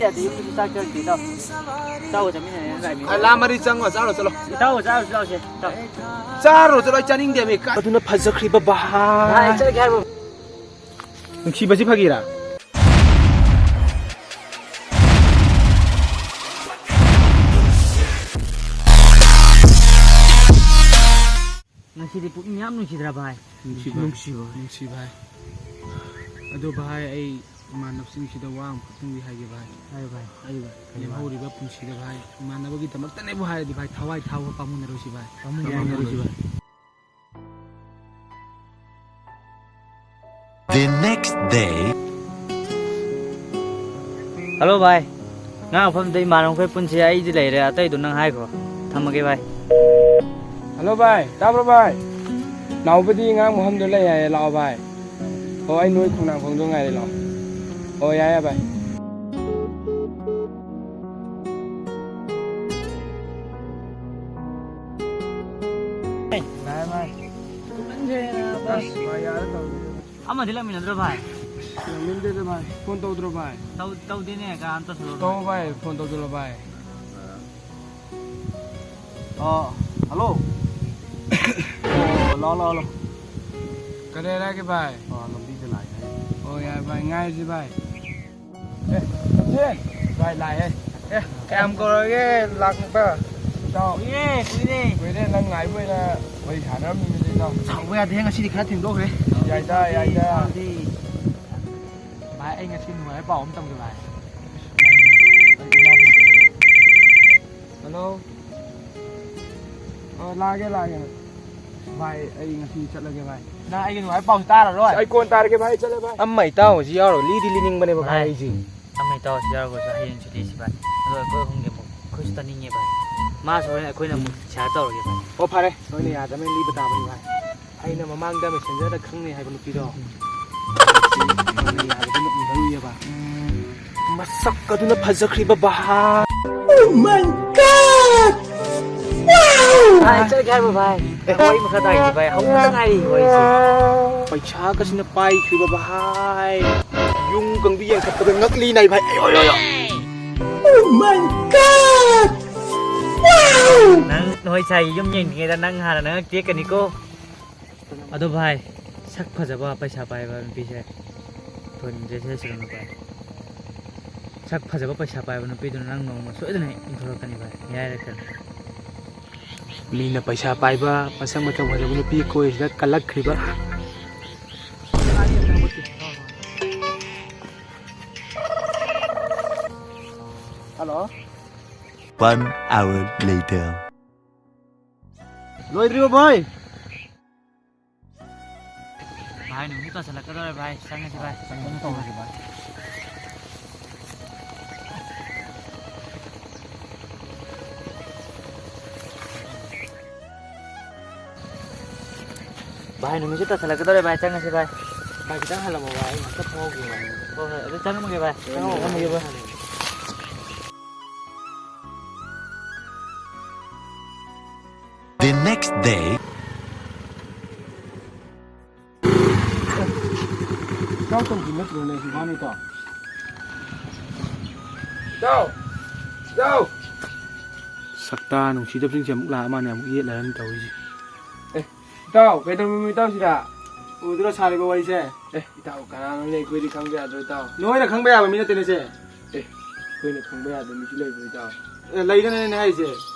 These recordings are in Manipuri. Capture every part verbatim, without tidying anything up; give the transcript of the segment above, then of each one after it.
ꯌꯥꯗꯦ, ꯌꯨꯝꯗꯁꯨ ꯆꯥꯛ ꯆꯥꯔꯛꯇꯦ, ꯏꯇꯥꯎ꯫ ꯏꯇꯥꯎꯒ ꯆꯠꯃꯤꯟꯅꯔꯦ, ꯅꯪ ꯂꯥꯛꯏ ꯃꯤ꯫ ꯑ, ꯂꯥ ꯃꯔꯤ ꯆꯪꯉꯣ, ꯆꯥꯔꯣ ꯆꯠꯂꯣ꯫ ꯏꯇꯥꯎꯒ ꯆꯥꯔꯨꯁꯤ ꯂꯥꯎꯁꯦ, ꯏꯇꯥꯎ꯫ ꯆꯥꯔꯣ ꯆꯠꯂꯣ, ꯑꯩ ꯆꯥꯅꯤꯡꯗꯦ ꯃꯤ꯫ ꯑꯗꯨꯅ ꯐꯖꯈ꯭ꯔꯤꯕ ꯚꯥꯏ꯫ ꯚꯥꯏ, ꯆꯠꯂꯒꯦ ꯍꯥꯏꯕ꯭ꯔꯣ? ꯅꯨꯡꯁꯤꯕꯁꯤ ꯐꯥꯒꯤꯔꯥ? ꯉꯁꯤꯗꯤ ꯄꯨꯛꯅꯤꯡ ꯌꯥꯝ ꯅꯨꯡꯁꯤꯗ꯭ꯔꯥ, ꯚꯥꯏ? ꯅꯨꯡꯁꯤ, ꯚꯥꯏ꯫ ꯅꯨꯡꯁꯤ, ꯚꯥꯏ꯫ ꯅꯨꯡꯁꯤ, ꯚꯥꯏ꯫ ꯑꯗꯣ, ꯚꯥꯏ, ꯑꯩ ꯏꯃꯥꯟꯅꯕꯁꯤꯡꯁꯤꯗ ꯋꯥ ꯑꯃꯈꯛꯇꯪꯗꯤ ꯍꯥꯏꯒꯦ, ꯚꯥꯏ꯫ ꯍꯥꯏꯌꯨ, ꯚꯥꯏ꯫ ꯍꯥꯏꯌꯨ, ꯚꯥꯏ꯫ ꯀꯔꯤ, ꯚꯥꯏ? ꯂꯦꯝꯍꯧꯔꯤꯕ ꯄꯨꯟꯁꯤꯗ, ꯚꯥꯏ, ꯏꯃꯥꯟꯅꯕꯒꯤꯗꯃꯛꯇꯅꯦꯕꯨ ꯍꯥꯏꯔꯗꯤ, ꯚꯥꯏ, ꯊꯋꯥꯏ ꯊꯥꯕ ꯄꯥꯝꯃꯨꯅꯔꯣꯏꯁꯤ, ꯚꯥꯏ꯫ ꯄꯥꯝꯃꯨꯅꯔꯣꯏꯁꯤ, ꯚꯥꯏ꯫ The next day. ꯍꯜꯂꯣ, ꯚꯥꯏ꯫ ꯉꯥ ꯃꯐꯝꯗ ꯏꯃꯥꯟꯅꯕꯈꯣꯏ ꯄꯨꯟꯁꯤ, ꯑꯩꯗꯤ ꯂꯩꯔꯦ, ꯑꯇꯩꯗꯣ ꯅꯪ ꯍꯥꯏꯈ꯭ꯔꯣ꯫ ꯊꯝꯃꯒꯦ, ꯚꯥꯏ꯫ ꯍꯜꯂꯣ, ꯚꯥꯏ꯫ ꯇꯥꯕ꯭ꯔꯣ, ꯚꯥꯏ? ꯅꯥꯎꯕꯗꯤ ꯉꯥ ꯃꯐꯝꯗ ꯂꯩ ꯍꯥꯏꯌꯦ, ꯂꯥꯛꯑꯣ, ꯚꯥꯏ꯫ ꯑꯣ, ꯑꯩ ꯅꯣꯏ ꯈꯣꯡꯅꯥꯡꯈꯣꯡꯗꯣ ꯉꯥꯏꯔꯦ, ꯂꯥꯛꯑꯣ꯫ ꯑꯣ, ꯌꯥꯏ, ꯌꯥꯏ, ꯚꯥꯏ꯫ ꯚꯥꯏ, ꯚꯥꯏ꯫ ꯑꯁ, ꯚꯥꯏ, ꯌꯥꯔꯦ ꯇꯧꯔꯤꯁꯦ꯫ ꯑꯃꯗꯤ ꯂꯥꯛꯃꯤꯟꯅꯗ꯭ꯔꯣ, ꯚꯥꯏ? ꯂꯥꯛꯃꯤꯟꯅꯗꯦꯗ, ꯚꯥꯏ꯫ ꯐꯣꯟ ꯇꯧꯗ꯭ꯔꯣ, ꯚꯥꯏ? ꯇꯧ-, ꯇꯧꯗꯦꯅꯦ, ꯀꯅꯥꯝꯇ ꯁꯨꯔꯣ, ꯇꯧ, ꯚꯥꯏ꯫ ꯚꯥꯏ, ꯐꯣꯟ ꯇꯧꯁꯤꯜꯂꯣ, ꯚꯥꯏ꯫ ꯑꯣ, ꯍꯜꯂꯣ꯫ ꯑꯣ, ꯂꯥꯛꯑꯣ, ꯂꯥꯛꯑꯣ, ꯂꯥꯛꯑꯣ꯫ ꯀꯗꯥꯏ ꯂꯥꯛꯀꯦ, ꯚꯥꯏ? ꯑꯣ, ꯂꯝꯕꯤꯗ ꯂꯥꯛꯑꯦ ꯍꯥꯏ꯫ ꯑꯣ, ꯌꯥꯏ, ꯚꯥꯏ, ꯉꯥꯏꯔꯁꯤ, ꯚꯥꯏ꯫ ꯑꯦ, ꯁꯦ, ꯚꯥꯏ, ꯂꯥꯛꯑꯦ꯫ ꯑꯦ, ꯀꯌꯥꯝ ꯀꯧꯔꯒꯦ ꯂꯥꯛꯄ? ꯏꯇꯥꯎ꯫ ꯀꯨꯏꯔꯦ, ꯀꯨꯏꯔꯦ꯫ ꯀꯨꯏꯔꯦ, ꯅꯪ ꯉꯥꯏꯕ ꯑꯣꯏꯅ ꯋꯥꯔꯤ ꯁꯥꯟꯅꯔꯝꯃꯤꯅꯦ, ꯏꯇꯥꯎ꯫ ꯁꯥꯎꯕ ꯌꯥꯗꯦ, ꯉꯁꯤꯗꯤ ꯈꯔ ꯊꯦꯡꯗꯣꯛꯈ꯭ꯔꯦ꯫ ꯌꯥꯏꯗ, ꯌꯥꯏꯗ꯫ ꯁꯥꯎꯗꯦ꯫ ꯚꯥꯏ, ꯑꯩ ꯉꯁꯤ ꯅꯨꯡꯉꯥꯏꯕ ꯄꯥꯎ ꯑꯃ ꯇꯝꯒꯦ, ꯚꯥꯏ꯫ ꯍꯜꯂꯣ꯫ ꯑꯣ, ꯂꯥꯛꯑꯒꯦ, ꯂꯥꯛꯑꯒꯦ꯫ ꯚꯥꯏ, ꯑꯩ ꯉꯁꯤ ꯆꯠꯂꯒꯦ, ꯚꯥꯏ꯫ ꯅꯪ ꯑꯩꯒꯤ ꯅꯨꯡꯉꯥꯏꯕ ꯄꯥꯎꯁꯦ ꯇꯥꯔꯔꯣꯏ? ꯑꯩ ꯀꯣꯟ ꯇꯥꯔꯒꯦ, ꯚꯥꯏ, ꯑꯩ ꯆꯠꯂꯦ, ꯚꯥꯏ꯫ ꯑꯃ ꯏꯇꯥꯎ ꯍꯧꯖꯤꯛ ꯌꯥꯎꯔꯣ, ꯂꯤꯗꯤ ꯂꯤꯅꯤꯡꯕꯅꯦꯕ, ꯚꯥꯏ, ꯚꯥꯏ, ꯑꯩꯁꯦ꯫ ꯑꯃ ꯏꯇꯥꯎ ꯍꯧꯖꯤꯛ ꯌꯥꯎꯔꯒꯁꯨ ꯍꯌꯦꯡ ꯁꯨꯇꯤꯁꯤ, ꯚꯥꯏ꯫ ꯑꯗꯣ ꯑꯩꯈꯣꯏ ꯑꯍꯨꯝꯒꯤ ꯑꯃꯨꯛ ꯑꯩꯈꯣꯏꯁꯨ ꯇꯥꯅꯤꯡꯉꯦ, ꯚꯥꯏ꯫ ꯃꯥꯁꯨ ꯍꯣꯔꯦꯟ ꯑꯩꯈꯣꯏꯅ ꯑꯃꯨꯛ ꯁꯤꯌꯥꯔ ꯇꯧꯔꯒꯦ, ꯚꯥꯏ꯫ ꯑꯣ, ꯐꯔꯦ, ꯅꯣꯏꯅ ꯌꯥꯗꯕꯅꯤꯅ ꯂꯤꯕ ꯇꯥꯕꯅꯤ, ꯚꯥꯏ꯫ ꯑꯩꯅ ꯃꯃꯥꯡꯗ ꯃꯦꯁꯦꯟꯖꯔꯗ ꯈꯪꯅꯩ ꯍꯥꯏꯕ ꯅꯨꯄꯤꯗꯣ꯫ ꯅꯪꯅ ꯌꯥꯗꯕ ꯅꯨꯄꯤ ꯂꯧꯔꯨꯏꯌꯦꯕ꯫ ꯃꯁꯛ ꯑꯗꯨꯅ ꯐꯖꯈ꯭ꯔꯤꯕ ꯚꯥꯏ꯫ Oh my God! Wow! ꯚꯥꯏ, ꯆꯠꯂꯒꯦ ꯍꯥꯏꯕ꯭ꯔꯣ, ꯚꯥꯏ? ꯋꯥꯔꯤ ꯃꯈꯥ ꯇꯥꯈꯤꯁꯤ, ꯚꯥꯏ꯫ ꯍꯧꯕꯇ ꯉꯥꯏꯔꯤ ꯋꯥꯔꯤꯁꯦ꯫ ꯄꯩꯁꯥꯒꯁꯤꯅ ꯄꯥꯏꯈ꯭ꯔꯤꯕ ꯚꯥꯏ꯫ ꯌꯨꯝ ꯀꯪꯕꯤ ꯌꯦꯡꯈꯠꯄꯗ ꯉꯛꯂꯤ ꯅꯥꯏ ꯚꯥꯏ꯫ ꯑꯌꯣ, ꯑꯌꯣ, ꯑꯌꯣ꯫ Oh my God! Wow! ꯅꯪ ꯅꯣꯏ ꯁꯥꯏ ꯌꯨꯝ ꯌꯦꯡꯗ꯭ꯔꯤꯉꯩꯗ ꯅꯪ ꯍꯥꯟꯅ ꯅꯉꯛ ꯇꯦꯛꯀꯅꯤꯀꯣ꯫ ꯑꯗꯣ ꯚꯥꯏ, ꯁꯛ ꯐꯖꯕ ꯄꯩꯁꯥ ꯄꯥꯏꯕ ꯅꯨꯄꯤꯁꯦ ꯊꯣꯟꯁꯦ ꯁꯦꯠꯁꯤꯔꯣ ꯚꯥꯏ? ꯁꯛ ꯐꯖꯕ ꯄꯩꯁꯥ ꯄꯥꯏꯕ ꯅꯨꯄꯤꯗꯨꯅ ꯅꯪ ꯅꯣꯡꯃ ꯁꯣꯏꯗꯅ ꯏꯟꯊꯣꯔꯛꯀꯅꯤ ꯚꯥꯏ, ꯌꯥꯏꯔꯛꯀꯅꯤ꯫ ꯃꯤꯅ ꯄꯩꯁꯥ ꯄꯥꯏꯕ, ꯃꯁꯛ ꯃꯇꯧ ꯐꯖꯕ ꯅꯨꯄꯤ ꯀꯣꯏꯁꯤꯗ ꯀꯜꯂꯛꯈ꯭ꯔꯤꯕ꯫ ꯍꯜꯂꯣ꯫ One hour later. ꯂꯣꯏꯗ꯭ꯔꯤꯕꯣ ꯚꯥꯏ? ꯚꯥꯏ, ꯅꯨꯃꯤꯠ ꯇꯥꯁꯜꯂꯛꯀꯗꯧꯔꯦ ꯚꯥꯏ, ꯆꯪꯉꯁꯤ ꯚꯥꯏ꯫ ꯆꯪꯉꯁꯤ ꯚꯥꯏ꯫ ꯚꯥꯏ, ꯅꯨꯃꯤꯠꯁꯨ ꯇꯥꯁꯜꯂꯛꯀꯗꯧꯔꯦ ꯚꯥꯏ, ꯆꯪꯉꯁꯤ ꯚꯥꯏ꯫ ꯚꯥꯏ, ꯈꯤꯇꯪ ꯍꯜꯂꯝꯃꯣ ꯚꯥꯏ, ꯑꯩ ꯉꯥꯛꯇ ꯐꯥꯎꯈꯤꯒꯦ ꯚꯥꯏ꯫ ꯍꯣꯏ, ꯍꯣꯏ, ꯑꯗꯨ ꯆꯪꯉꯝꯃꯒꯦ ꯚꯥꯏ꯫ ꯆꯪꯉꯝꯃꯒꯦ ꯚꯥꯏ꯫ The next day. ꯏꯇꯥꯎ ꯇꯧꯈꯤꯕ ꯅꯠꯇ꯭ꯔꯣꯅꯦ ꯁꯤꯕꯥꯅꯤꯗꯣ? ꯏꯇꯥꯎ! ꯏꯇꯥꯎ! ꯁꯛꯇꯥ ꯅꯨꯡꯁꯤꯗꯕꯁꯤꯡꯁꯦ ꯑꯃꯨꯛ ꯂꯥꯛꯑ ꯃꯥꯅꯦ, ꯑꯃꯨꯛ ꯌꯦꯠꯂꯔꯅꯤ ꯇꯧꯔꯤꯁꯦ꯫ ꯑꯦ, ꯏꯇꯥꯎ, ꯀꯩꯗꯧꯔꯝꯃꯤꯅꯣ ꯏꯇꯥꯎ ꯁꯤꯗ? ꯎꯗ꯭ꯔꯣ ꯁꯥꯔꯤꯕ ꯋꯥꯔꯤꯁꯦ? ꯑꯦ, ꯏꯇꯥꯎ, ꯀꯅꯥꯅꯣꯅꯦ? ꯑꯩꯈꯣꯏꯗꯤ ꯈꯪꯕ ꯌꯥꯗ꯭ꯔꯣ, ꯏꯇꯥꯎ? ꯅꯣꯏꯅ ꯈꯪꯕ ꯌꯥꯕ ꯃꯤ ꯅꯠꯇꯦꯅꯦ ꯁꯦ꯫ ꯑꯦ, ꯑꯩꯈꯣꯏꯅ ꯈꯪꯕ ꯌꯥꯗꯕ ꯃꯤꯁꯨ ꯂꯩꯕ꯭ꯔꯣ, ꯏꯇꯥꯎ? ꯑꯦ, ꯂꯩꯗꯅꯅꯦ ꯍꯥꯏꯁꯦ꯫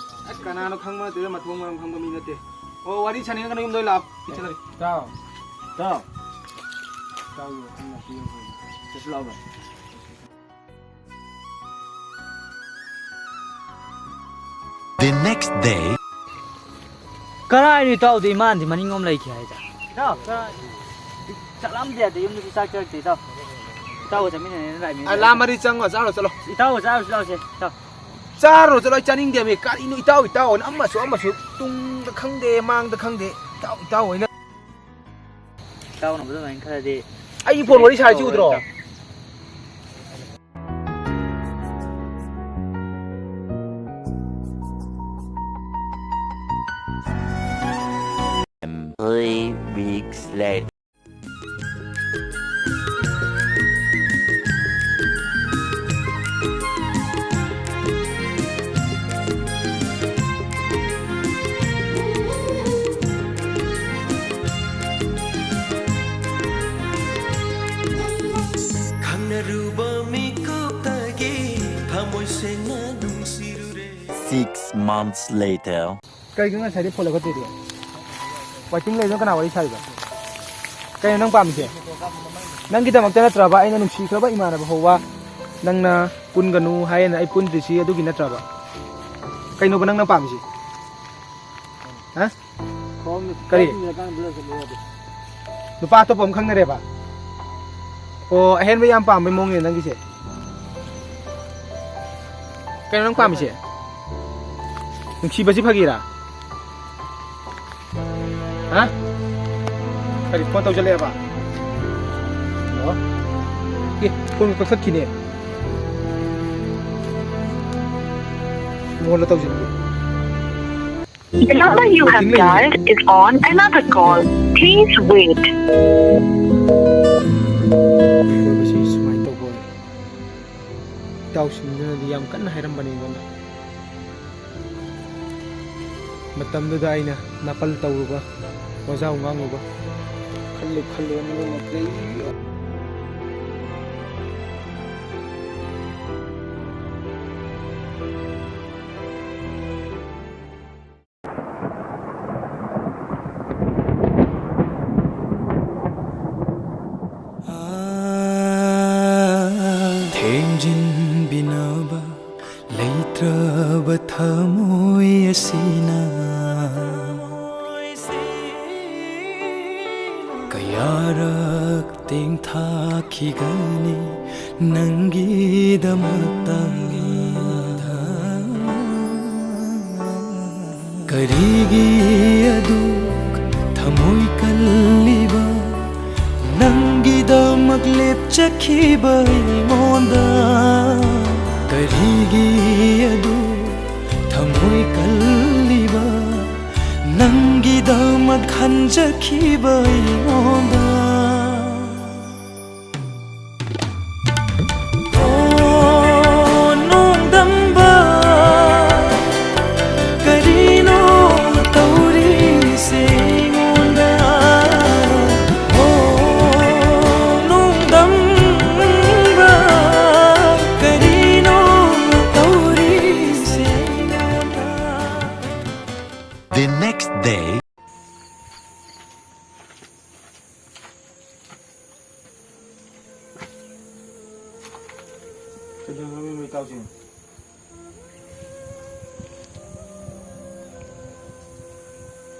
ꯑꯁ, ꯀꯅꯥꯅꯣ ꯈꯪꯕ ꯅꯠꯇꯦꯗ, ꯃꯊꯣꯡ ꯃꯔꯝ ꯈꯪꯕ ꯃꯤ ꯅꯠꯇꯦ꯫ ꯑꯣ, ꯋꯥꯔꯤ ꯁꯥꯅꯤꯡꯉꯒꯅ ꯌꯨꯝꯗ ꯑꯣꯏ ꯂꯥꯛꯑꯣ꯫ ꯑꯩ ꯆꯠꯂꯒꯦ꯫ ꯏꯇꯥꯎ, ꯏꯇꯥꯎ꯫ ꯏꯇꯥꯎꯒꯤ ꯋꯥꯈꯜ ꯃꯥꯏꯀꯩ ꯌꯧꯈ꯭ꯔꯦ꯫ ꯆꯠꯁꯤ ꯂꯥꯛꯑꯣ ꯚꯥꯏ꯫ The next day. ꯀꯔꯥꯏꯅꯣ ꯏꯇꯥꯎꯗꯤ? ꯏꯃꯥꯟꯗꯤ ꯃꯅꯤꯡꯂꯣꯝ ꯂꯩꯈꯤ ꯍꯥꯏꯗ꯫ ꯏꯇꯥꯎ, ꯀꯔꯥꯏ-, ꯆꯠꯂꯝꯗꯦ ꯑꯗ, ꯌꯨꯝꯗꯁꯨ ꯆꯥꯛ ꯆꯥꯔꯛꯇꯦ ꯏꯇꯥꯎ꯫ ꯏꯇꯥꯎꯒ ꯆꯠꯃꯤꯟꯅꯅꯤꯅ ꯂꯥꯛꯏꯅꯦ꯫ ꯑ, ꯂꯥ ꯃꯔꯤ ꯆꯪꯉꯣ, ꯆꯥꯔꯣ ꯆꯠꯂꯣ꯫ ꯏꯇꯥꯎꯒ ꯆꯥꯔꯨꯁꯤ ꯂꯥꯎꯁꯦ, ꯏꯇꯥꯎ꯫ ꯆꯥꯔꯣ ꯆꯠꯂꯣ, ꯑꯩ ꯆꯥꯅꯤꯡꯗꯦꯃꯤ꯫ ꯀꯔꯤꯅꯣ ꯏꯇꯥꯎ, ꯏꯇꯥꯎ ꯑꯅ ꯑꯃꯁꯨ ꯑꯃꯁꯨ ꯇꯨꯡꯗ ꯈꯪꯗꯦ, ꯃꯥꯡꯗ ꯈꯪꯗꯦ꯫ ꯏꯇꯥꯎ, ꯏꯇꯥꯎ ꯑꯣꯏꯅ꯫ ꯏꯇꯥꯎꯅ ꯑꯗꯨꯃꯥꯏꯅ ꯈꯔꯗꯤ ꯑꯩꯒꯤ ꯐꯣꯟ ꯋꯥꯔꯤ ꯁꯥꯔꯤꯁꯤ ꯎꯗ꯭ꯔꯣ? ꯏꯇꯥꯎ꯫ Three weeks later. ꯊꯃꯣꯏ ꯁꯦꯡꯅ ꯅꯨꯡꯁꯤꯔꯨꯔꯦ꯫ Six months later. ꯀꯩꯒꯤꯅꯣ ꯉꯁꯥꯏꯗꯩ ꯐꯣꯟ ꯂꯧꯈꯠꯇ꯭ꯔꯤꯗꯤ? Waiting ꯂꯩꯗꯅ ꯀꯅꯥ ꯋꯥꯔꯤ ꯁꯥꯔꯤꯕ? ꯀꯩꯅꯣ ꯅꯪ ꯄꯥꯝꯃꯤꯁꯦ? ꯅꯪꯒꯤꯗꯃꯛꯇ ꯅꯠꯇ꯭ꯔꯕ ꯑꯩꯅ ꯅꯨꯡꯁꯤꯈ꯭ꯔꯕ ꯏꯃꯥꯟꯅꯕ ꯐꯥꯎꯕ ꯅꯪꯅ ꯄꯨꯟꯒꯅꯨ ꯍꯥꯏꯌꯦꯅ ꯑꯩ ꯄꯨꯟꯗ꯭ꯔꯤꯁꯤ ꯑꯗꯨꯒꯤ ꯅꯠꯇ꯭ꯔꯕ? ꯀꯩꯅꯣꯕ ꯅꯪꯅ ꯄꯥꯝꯃꯤꯁꯦ? ꯍꯥ? ꯀꯔꯤ? ꯅꯨꯄꯥ ꯑꯇꯣꯞꯄ ꯑꯃ ꯈꯪꯅꯔꯦꯕ? ꯑꯣ, ꯑꯍꯦꯟꯕ ꯌꯥꯝ ꯄꯥꯝꯕꯩ ꯃꯑꯣꯡꯅꯦ ꯅꯪꯒꯤꯁꯦ꯫ ꯀꯩꯅꯣ ꯅꯪ ꯄꯥꯝꯃꯤꯁꯦ? ꯅꯨꯡꯁꯤꯕꯁꯤ ꯐꯥꯒꯤꯔꯥ? ꯍꯥ? ꯀꯔꯤ ꯐꯣꯟ ꯇꯧꯁꯜꯂꯛꯑꯦꯕ? ꯍꯜꯂꯣ? ꯑꯦ, ꯐꯣꯟ ꯀꯛꯊꯠꯈꯤꯅꯦ꯫ ꯃꯉꯣꯟꯗ ꯇꯧꯁꯤꯟꯒꯦ꯫ The number you have dialed is on another call. Please wait. ꯁꯨꯃꯥꯏꯅ ꯇꯧꯕ ꯑꯣꯏꯔꯦ꯫ ꯏꯇꯥꯎꯁꯤꯡꯗꯨꯅꯗꯤ ꯌꯥꯝ ꯀꯟꯅ ꯍꯥꯏꯔꯝꯕꯅꯤ ꯑꯩꯉꯣꯟꯗ꯫ ꯃꯇꯝꯗꯨꯗ ꯑꯩꯅ ꯅꯥꯄꯜ ꯇꯧꯔꯨꯕ, ꯋꯥꯖꯥꯎ ꯉꯥꯡꯂꯨꯕ꯫ ꯈꯜꯂꯨ ꯈꯜꯂꯨꯔ ꯃꯗꯨꯃ ꯀꯔꯤ ꯊꯦꯝꯖꯤꯟꯕꯤꯅꯕ ꯂꯩꯇ꯭ꯔꯕ ꯊꯃꯣꯏ ꯑꯁꯤꯅ ꯀꯌꯥꯔꯛ ꯇꯦꯡꯊꯥꯈꯤꯒꯅꯤ ꯅꯪꯒꯤꯗꯃꯛꯇ꯫ ꯀꯔꯤꯒꯤ ꯑꯗꯨꯛ ꯊꯃꯣꯏ ꯀꯜꯂꯤꯕ ꯅꯪꯒꯤꯗꯃꯛ ꯂꯦꯞꯆꯈꯤꯕ ꯑꯩꯉꯣꯟꯗ? ꯀꯔꯤꯒꯤ ꯑꯗꯨꯛ ꯊꯃꯣꯏ ꯀꯜꯂꯤꯕ ꯅꯪꯒꯤꯗꯃꯛ ꯈꯟꯖꯈꯤꯕ ꯑꯩꯉꯣꯟꯗ? ꯑꯣ ꯅꯣꯡꯗꯝꯕ, ꯀꯔꯤꯅꯣ ꯇꯧꯔꯤꯁꯦ ꯑꯩꯉꯣꯟꯗ? ꯑꯣ ꯅꯣꯡꯗꯝꯕ, ꯀꯔꯤꯅꯣ Day. ꯀꯩꯗꯧꯔꯝꯃꯤꯅꯣ ꯏꯇꯥꯎꯁꯤꯡ?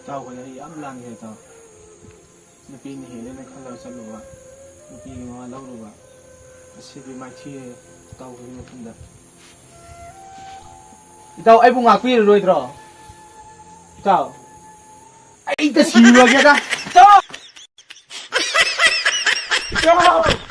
ꯏꯇꯥꯎ ꯍꯣꯏ, ꯑꯩ ꯌꯥꯝ ꯂꯥꯡꯉꯦ ꯏꯇꯥꯎ꯫ ꯅꯨꯄꯤꯅ ꯍꯦꯜꯂꯦꯅ ꯈꯜꯂꯒ ꯆꯠꯂꯨꯕ, ꯅꯨꯄꯤꯒꯤ ꯃꯋꯥ ꯂꯧꯔꯨꯕ, ꯉꯁꯤꯗꯤ ꯃꯥꯏꯊꯤꯔꯦ ꯏꯇꯥꯎ ꯍꯣꯏꯒꯤ ꯃꯐꯝꯗ꯫ ꯏꯇꯥꯎ, ꯑꯩꯕꯨ ꯉꯥꯛꯄꯤꯔꯔꯣꯏꯗ꯭ꯔꯣ? ꯏꯇꯥꯎ, ꯑꯩ ꯁꯤꯔꯨꯔꯒꯦꯗ꯫ ꯏꯇꯥꯎ! ꯏꯇꯥꯎ!